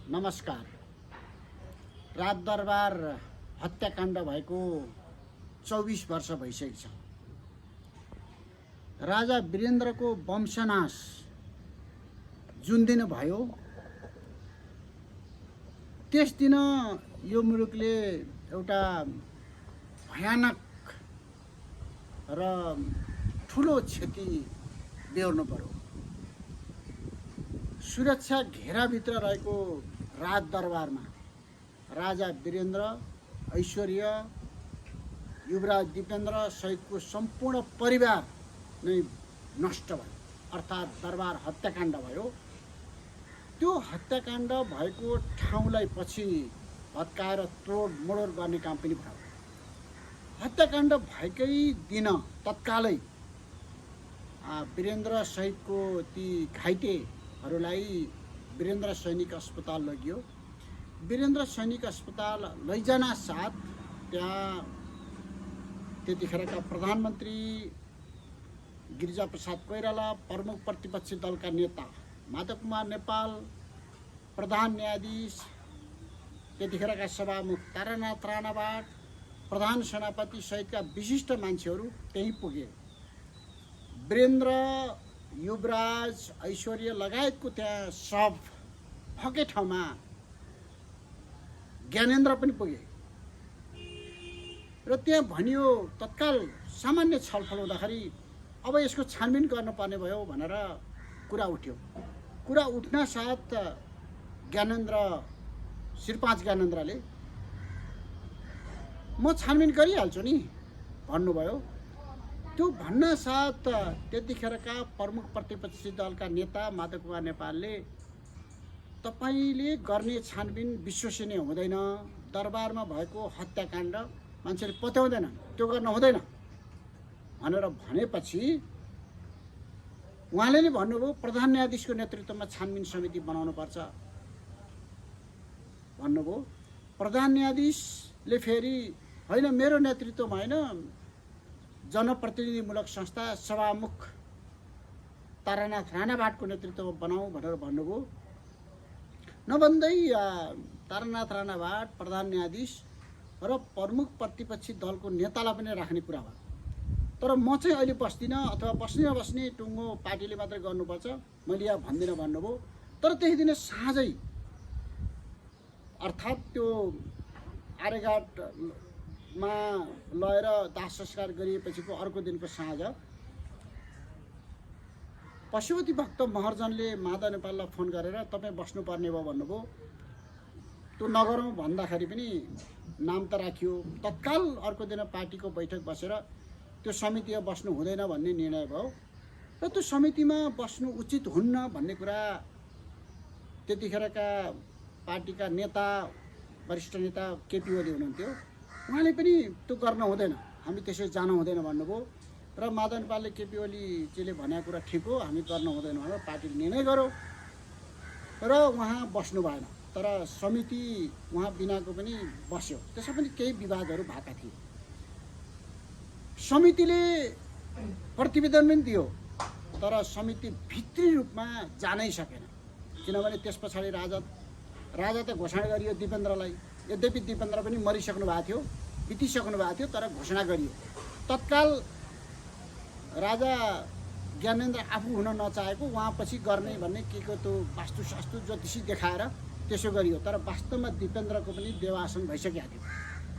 नमस्कार। राजदरबार हत्याकाण्ड भएको 24 वर्ष भइसकेको छ। राजा वीरेन्द्रको वंशनाश जुन दिन भयो त्यस दिन यो मुलुकले एउटा भयानक र ठुलो क्षति बेहोर्नु पर्यो। सुरक्षा घेराभित्र रहेको राजदरबारमा राजा वीरेन्द्र, ऐश्वर्य, युवराज दिपेन्द्र सहितको सम्पूर्ण परिवार नै नष्ट भयो, अर्थात् दरबार हत्याकाण्ड भयो। त्यो हत्याकाण्ड भएको ठाउँलाई पछि भत्काएर तोडमोड गर्ने काम पनि भयो। हत्याकाण्ड भएकै दिन तत्कालै वीरेन्द्र सहितको ती घाइतेहरूलाई वीरेन्द्र सैनिक अस्पताल लगियो। वीरेन्द्र सैनिक अस्पताल लैजान साथ त्यहाँ त्यतिखेरका प्रधानमन्त्री गिरिजाप्रसाद कोइराला, प्रमुख प्रतिपक्षी दलका नेता माधव कुमार नेपाल, प्रधान न्यायाधीश त्यतिखेरका सभामुख तारानाथ राणाबाट, प्रधान सेनापति सहितका विशिष्ट मान्छेहरू त्यहीँ पुगे। वीरेन्द्र, युवराज, ऐश्वर्य लगायतको त्यहाँ सब भएकै ठाउँमा ज्ञानेन्द्र पनि पुगे र त्यहाँ भनियो, तत्काल सामान्य छलफल हुँदाखेरि अब यसको छानबिन गर्नुपर्ने भयो भनेर कुरा उठ्यो। कुरा उठ्न साथ ज्ञानेन्द्र, श्रीपाँच ज्ञानेन्द्रले म छानबिन गरिहाल्छु नि भन्नुभयो। त्यो भन्न साथ त्यतिखेरका प्रमुख प्रतिपक्षी दलका नेता माधव कुमार नेपालले तपाईले गर्ने छानबिन विश्वसनीय हुँदैन, दरबारमा भएको हत्याकाण्ड मान्छेले पत्याउँदैन, त्यो गर्न हुँदैन भनेर भनेपछि उहाँले नै भन्नुभयो प्रधान न्यायाधीशको नेतृत्वमा छानबिन समिति बनाउनुपर्छ भन्नुभयो। प्रधान न्यायाधीशले फेरि होइन, मेरो नेतृत्वमा होइन, जनप्रतिनिधिमूलक संस्था सभामुख तारानाथ राणावाटको नेतृत्वमा बनाऊ भनेर भन्नुभयो। नभन्दै तारानाथ राणावाट, प्रधान न्यायाधीश र प्रमुख प्रतिपक्षी दलको नेतालाई पनि राख्ने कुरा भयो। तर म चाहिँ अहिले बस्दिनँ, अथवा बस्ने टुङ्गो पार्टीले मात्रै गर्नुपर्छ, मैले यहाँ भन्दिनँ भन्नुभयो। तर त्यही दिन साँझै अर्थात् त्यो आर्यघाटमा लगेर दाह संस्कार गरिएपछिको अर्को दिनको साँझ पशुपति भक्त महर्जनले माधव नेपाललाई फोन गरेर तपाईँ बस्नुपर्ने भयो भन्नुभयो। त्यो नगरौँ भन्दाखेरि पनि नाम त राखियो। तत्काल अर्को दिन पार्टीको बैठक बसेर त्यो समितिमा बस्नु हुँदैन भन्ने निर्णय भयो र त्यो समितिमा बस्नु उचित हुन्न भन्ने कुरा त्यतिखेरका पार्टीका नेता, वरिष्ठ नेता केपी ओली हुनुहुन्थ्यो। उहाँले पनि त्यो गर्न हुँदैन, हामी त्यसै जानु हुँदैन भन्नुभयो र माधव नेपालले केपी ओलीजीले भनेको कुरा ठिक हो, हामी गर्न हुँदैन भनेर पार्टीले निर्णय गर्यो र उहाँ बस्नु भएन। तर समिति उहाँ बिनाको पनि बस्यो। त्यसमा पनि केही विवादहरू भएका थिए। समितिले प्रतिवेदन पनि दियो, तर समिति भित्री रूपमा जानै सकेन, किनभने त्यस पछाडि राजा त घोषणा गरियो दिपेन्द्रलाई। यद्यपि दिपेन्द्र पनि मरिसक्नु भएको थियो, बितिसक्नु भएको थियो, तर घोषणा गरियो। तत्काल राजा ज्ञानेन्द्र आफू हुन नचाहेको उहाँ पछि गर्ने भन्ने के को त्यो वास्तुशास्त्र ज्योतिषी देखाएर त्यसो गरियो। तर वास्तवमा दिपेन्द्रको पनि देवासन भइसकेको थियो,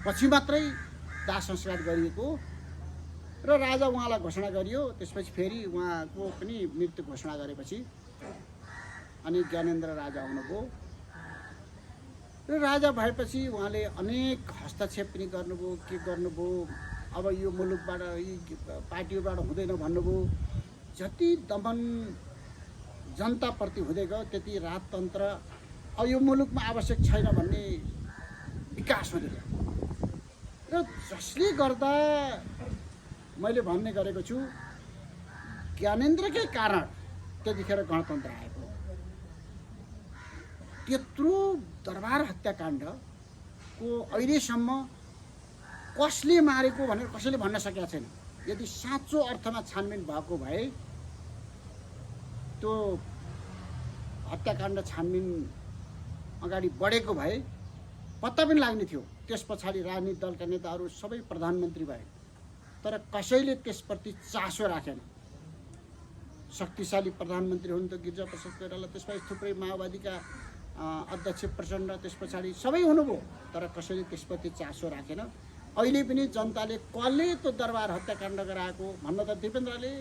पछि मात्रै दाह संस्कार गरिएको र राजा उहाँलाई घोषणा गरियो। त्यसपछि फेरि उहाँको पनि मृत्यु घोषणा गरेपछि अनि ज्ञानेन्द्र राजा आउनुभयो र राजा भएपछि उहाँले अनेक हस्तक्षेप पनि गर्नुभयो, के गर्नुभयो, अब यो मुलुकबाट पार्टीबाट हुँदैन भन्नुभयो। जति दमन जनताप्रति हुँदै गयो त्यति राजतन्त्र अब यो मुलुकमा आवश्यक छैन भन्ने विकास हुँदै गयो र जसले गर्दा मैले भन्ने गरेको छु, ज्ञानेन्द्रकै कारण त्यतिखेर गणतन्त्र आएको। त्यत्रो दरबार हत्याकाण्डको अहिलेसम्म कसले मारेको भनेर कसैले भन्न सकेका छैन। यदि साँचो अर्थमा छानबिन भएको भए त्यो हत्याकाण्ड छानबिन अगाडि बढेको भए पत्ता पनि लाग्ने थियो। त्यस पछाडि राजनीतिक दलका नेताहरू सबै प्रधानमन्त्री भए, तर कसैले त्यसप्रति चासो राखेन। शक्तिशाली प्रधानमन्त्री हुनुहुन्थ्यो गिरिजाप्रसाद कोइराला, त्यसपछि थुप्रै माओवादीका अध्यक्ष प्रचण्ड, त्यस पछाडि सबै हुनुभयो, तर कसैले त्यसप्रति चासो राखेन। अहिले पनि जनताले कसले त्यो दरबार हत्याकाण्ड गराएको भन्न त दिपेन्द्रले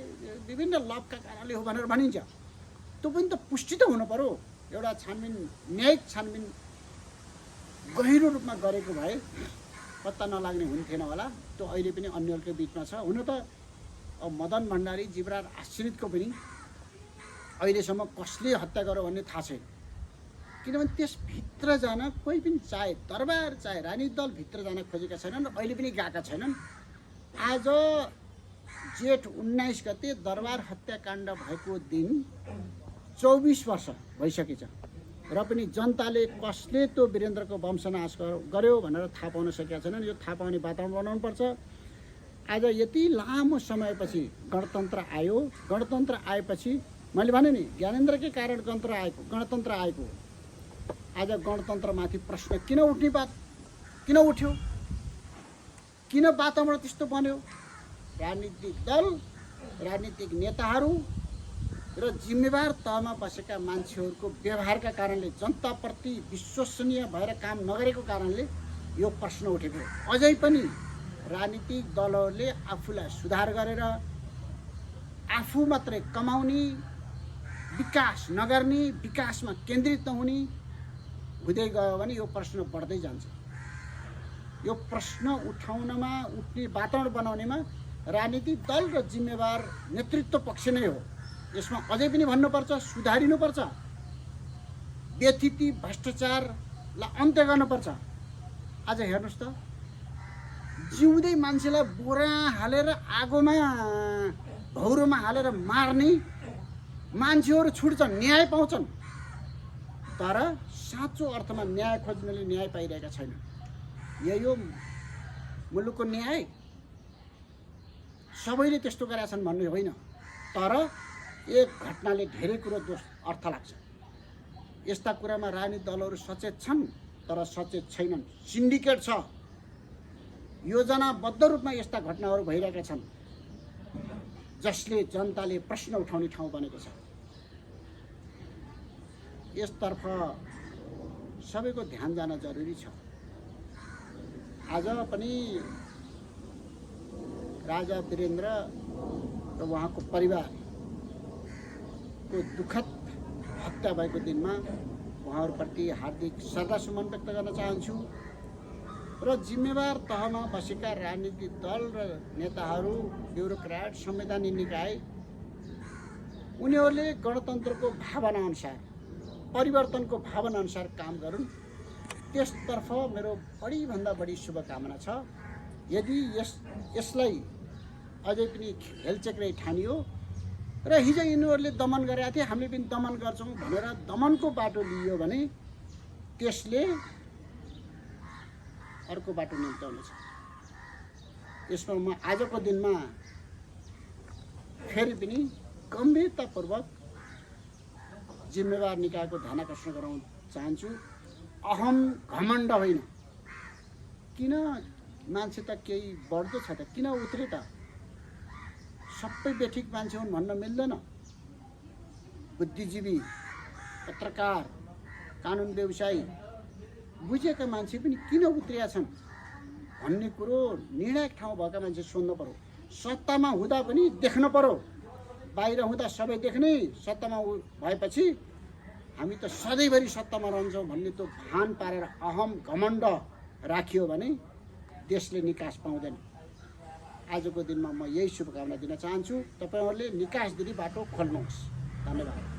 विभिन्न लभका कारणले हो भनेर भनिन्छ, त्यो पनि त पुष्टि त हुनु पर्यो। एउटा छानबिन, न्यायिक छानबिन गहिरो रूपमा गरेको भए पत्ता नलाग्ने हुन्थेन होला। त्यो अहिले पनि अन्यलकै बिचमा छ। हुन त मदन भण्डारी, जीवराज आश्रितको पनि अहिलेसम्म कसले हत्या गर्यो भन्ने थाहा छैन, किनभने त्यसभित्र जान कोही पनि चाहे दरबार चाहे राजनीतिक दल भित्र जान खोजेका छैनन् र अहिले पनि गएका छैनन्। आज जेठ 19 गते दरबार हत्याकाण्ड भएको दिन 24 वर्ष भइसकेछ र पनि जनताले कसले त्यो वीरेन्द्रको वंशनाश गर्यो भनेर थाहा पाउन सकेका छैनन्। यो थाहा पाउने वातावरण बनाउनुपर्छ। आज यति लामो समयपछि गणतन्त्र आयो। गणतन्त्र आएपछि मैले भने नि ज्ञानेन्द्रकै कारण गणतन्त्र आएको। आज गणतन्त्रमाथि प्रश्न किन उठ्ने बात किन उठ्यो? किन वातावरण त्यस्तो बन्यो? राजनीतिक दल, राजनीतिक नेताहरू र जिम्मेवार तहमा बसेका मान्छेहरूको व्यवहारका कारणले, जनताप्रति विश्वसनीय भएर काम नगरेको कारणले यो प्रश्न उठेको। अझै पनि राजनीतिक दलहरूले आफूलाई सुधार गरेर आफू मात्रै कमाउने, विकास नगर्ने, विकासमा केन्द्रित नहुने हुँदै गयो भने यो प्रश्न बढ्दै जान्छ। यो प्रश्न उठाउनमा, उठ्ने वातावरण बनाउनेमा राजनीतिक दल र जिम्मेवार नेतृत्व पक्ष नै हो। यसमा अझै पनि भन्नुपर्छ, सुधारिनुपर्छ। व्यथिति भ्रष्टाचारलाई अन्त्य गर्नुपर्छ। आज हेर्नुहोस् त, जिउँदै मान्छेलाई बोरा हालेर आगोमा भौरोमा हालेर मार्ने मान्छेहरू छुट्छन्, न्याय पाउँछन्, तर साँचो अर्थमा न्याय खोज्नेले न्याय पाइरहेका छैनन्। यही हो मुलुकको न्याय। सबैले त्यस्तो गरेका छन् भन्ने होइन, तर एक घटनाले धेरै कुरो अर्थ लाग्छ। यस्ता कुरामा राजनीतिक दलहरू सचेत छन्, तर सचेत छैनन्। सिन्डिकेट छ, योजनाबद्ध रूपमा यस्ता घटनाहरू भइरहेका छन् जसले जनताले प्रश्न उठाउने ठाउँ बनेको छ। यसतर्फ सबैको ध्यान जान जरुरी छ। आज पनि राजा वीरेन्द्र र उहाँको परिवारको दुःखद हत्या भएको दिनमा उहाँहरूप्रति हार्दिक श्रद्धासुमन व्यक्त गर्न चाहन्छु र जिम्मेवार तहमा बसेका राजनीतिक दल र नेताहरू, ब्युरोक्राट, संवैधानिक निकाय, उनीहरूले गणतन्त्रको भावना अनुसार, परिवर्तनको भावना अनुसार काम गरून्। त्यसतर्फ मेरो बढीभन्दा बढी शुभकामना छ। यदि यसलाई अझै पनि हेलचेक्रै ठानियो र हिजो यिनीहरूले दमन गरेका थिए, हामीले पनि दमन गर्छौँ भनेर दमनको बाटो लियो भने त्यसले अर्को बाटो निम्त्याउनेछ। यसमा म आजको दिनमा फेरि पनि गम्भीरतापूर्वक जिम्मेवार निकायको ध्यान आकर्षण गराउन चाहन्छु। अहम घमण्ड होइन। किन मान्छे त केही बढ्दो छ त, किन उत्रे त? सबै बेठिक मान्छे हुन् भन्न मिल्दैन। बुद्धिजीवी, पत्रकार, कानुन व्यवसायी, बुझेका मान्छे पनि किन उत्रिया छन् भन्ने कुरो निर्णायक ठाउँ भएका मान्छे सोध्नु पर्यो। सत्तामा हुँदा पनि देख्न पर्यो। बाहिर हुँदा सबै देख्ने, सत्तामा भएपछि हामी त सधैँभरि सत्तामा रहन्छौँ भन्ने त्यो भान पारेर अहम घमण्ड राखियो भने देशले निकास पाउँदैन। आजको दिनमा म यही शुभकामना दिन चाहन्छु। तपाईहरूले निकास दिने बाटो खोल्नुहोस्। धन्यवाद।